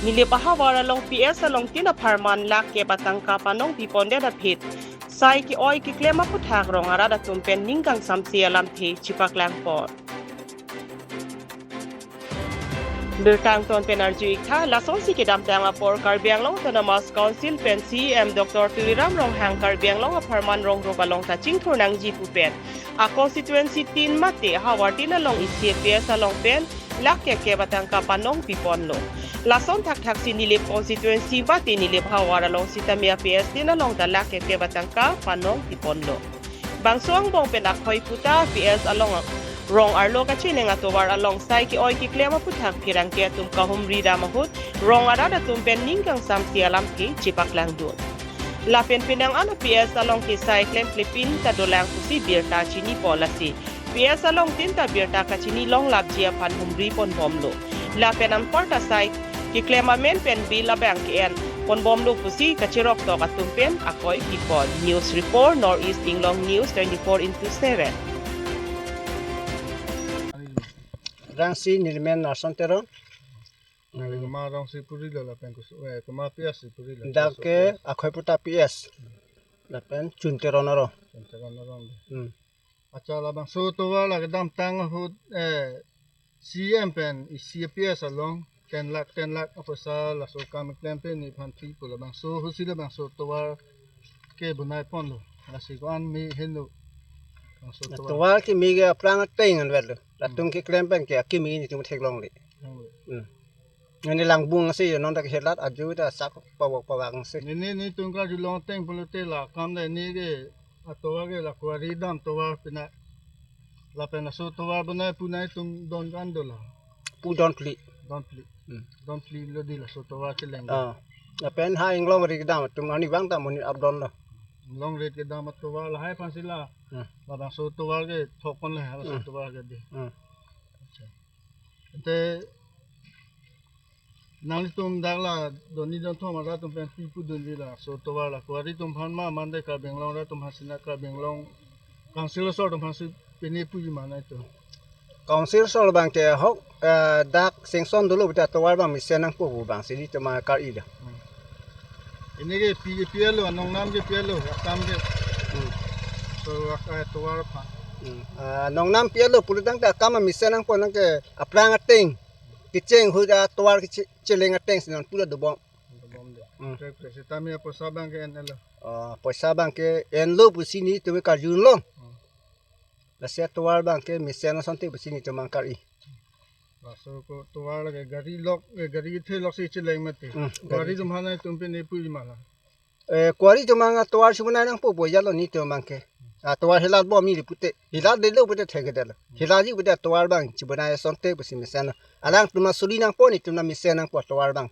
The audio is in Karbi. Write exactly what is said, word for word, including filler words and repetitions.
Nilip ahavar along P S along tin apharman lakh kep atangka panong pipondet aphi sai ke-oi keklem aphuthak rong arat atum pen ning kangsamse alamthe chipaklangpon. Birta angton pen arju-ik tha, lasonsi kedamtang apor Karbi Anglong Autonomous Council pen C E M Doctor Tuliram Ronghang Karbi Anglong apharman rong rup along ta chingthur nangji pu pen a constituency tin mate havar tin along isi P S along pen lakh kep kep atangka panong piponlo. Lason thakthaksi Nilip constituency mate Nilip havar along sitame a P S tin along ta lakh kep kep atangka panong piponlo. Bangso angbong pen akhoi puta P S along rong arlo kachineng atovar along sai ke-oi keklem aphuthak pherangke atum kahumri dam ahut rong arat atum pen ning kangsamse alamthe chipaklangdun. Lapen penang an a P S along ke sai klemklepin ta dolang pusi birta chinipon, lasi P S along tin ta birta kachini longlapji aphan humri ponbomlo. Lapen anparta sai keklem amen pen bill abang ke-en ponbomlo pusi kachirok tok atum pen akoi pipon. News report, North East Inglong News twenty-four into seven. Rangsi nirmen Narson Teron. Nang koma rongsi purilo lapen kusu, eh, koma P S si purilo. Dak ke akhoi puta P S. Lapen Chun Teron aro. Chun Teron aro. Hmm. Acha, labangso tovar la kedamtang ahut, eh, C E M pen isi P S along ten lakh, ten lakh apoisa laso kam klem pen nephan pi pu, labangso ahutsi labangso tovar ke bonai ponlo. Lasi ko-an me henlo. Labangso tovar. Tovar ke me ke aphrang ateng anvetlo. Latum keklem pen ke akimi netum theklongle. Theklongle. Hmm. Neli langbung si non dak helat aju ta sak pawak pawak si. Neli, netum karjulong ateng pulote la kam le ne ke atovar ke la quarry dam tovar pina. Lapen laso tovar bonai pu netum don kan dola. Pu don phli. Don phli. Hmm. Don phli lo di laso tovar cheleng. Ah. Lapen ha Inglong ri kedam atum arnivang ta monit ap donlo. Inglong ri kedam atovar lahai aphansi la. Hmm. Labangso tovar ke thokpon le laso, hmm, tovar ke di. Hmm. Acha. Ante nanglitum dak la don ni don thom arat atum pen pi pudunji laso tovar la quarry atum aphan ma mande Karbi Anglong arat atum aphan sina Karbi Anglong Council asor atum aphansi pine puji ma nangtum? Council asor abang ke ahok, eh, dak sanction dolo puta tovar abang mesen nangpo pu abangsi netum kar-i lo. Hmm. Pine ke pi, pi-etlo, anongnam ke pi-etlo, akam ke. Hmm. So, ak-, eh, tovar aphan. Hmm. Ah, anongnam pi-etlo pulotangte akam mesen nangpo, nang ke aphrang ateng kecheng ahut atovar keche-, cheleng atengsi non pura dobom. Dobom de. Hmm. Kre, kre, sitame apoisa abang ke enlo. Ah, apoisa abang ke enlo pusi netum karjulong. Hmm. Lasi atovar abang ke mesen asonte pusi netum kar-i. Laso ko tovar lake gari lok, eh, gari kethe loksi cheleng mati. Hmm, gari. Quarry atum aphan netum pine puji ma la? Eh, quarry atum abang atovar chibonai nangpo pu ajatlo netum abang ke. Atovar helat bom neli pute. Helatdetlo pute thekthedetlo. Helatji pute atovar abang chibonai asonte pusi mesen. Alangtum asuli nangpo, netum mesen nangpo atovar abang.